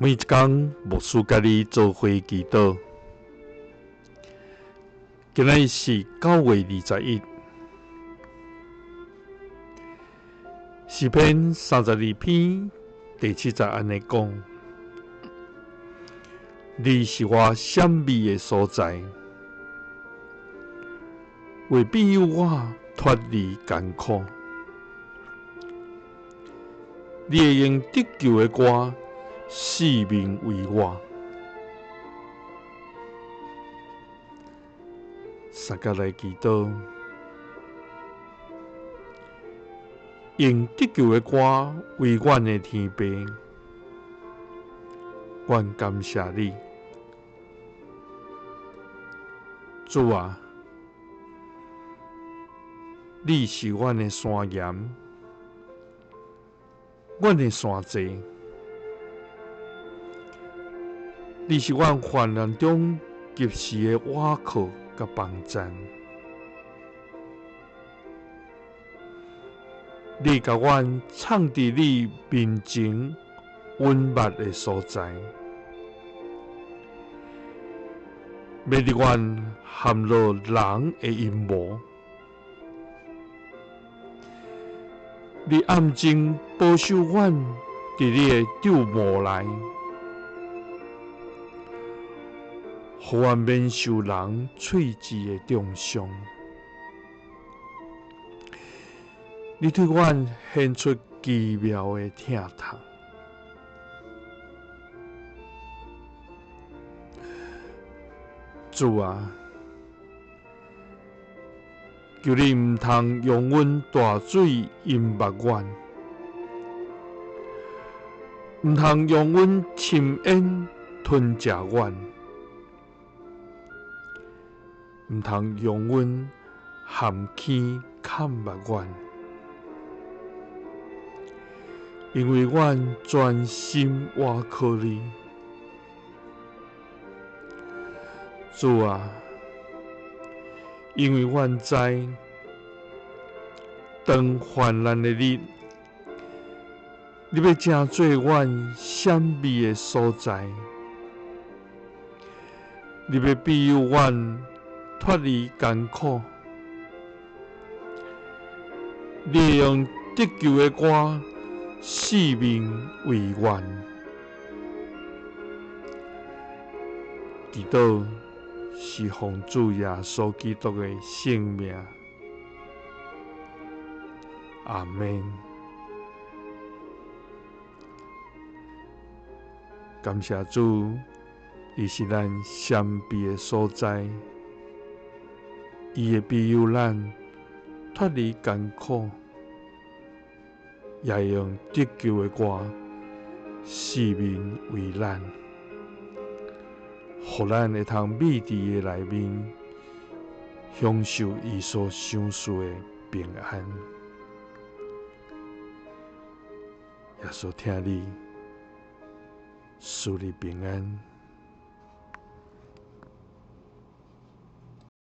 每一工牧師佮你做伙祈禱。今仔日是9月21，詩篇32篇第七節按呢講：你是我閃避的所在，會庇佑我脫離艱苦。你會用得救的歌四面圍我。相佮來祈禱，用得救的歌圍阮的天父，阮感謝你，主啊，你是阮的山岩，阮的山寨，你是阮患難中及時的倚靠佮幫贊。你共阮藏佇你面前隱密的所在，免得阮陷落人的陰謀。你暗中保守阮佇你的帳幕內，予阮免受人喙舌的中傷。你對阮顯出奇妙的疼痛。主啊，求你毋通容阮大水淹沒阮，毋通容阮深淵吞食阮，毋通容阮陷坑崁沒阮，因為阮專心倚靠你。主啊，因為阮知，當患難的日，你欲成做阮閃避的所在，你欲庇佑阮脫離艱苦，你會用得救的歌四面圍阮。祈禱是奉主耶穌基督的聖名，阿們。感謝主，伊是咱閃避的所在，伊會庇佑咱脫離艱苦，也會用得救的歌四面圍咱，予咱會通覕佇伊的內面，享受伊所賞賜的平安。耶穌疼你，賜你平安。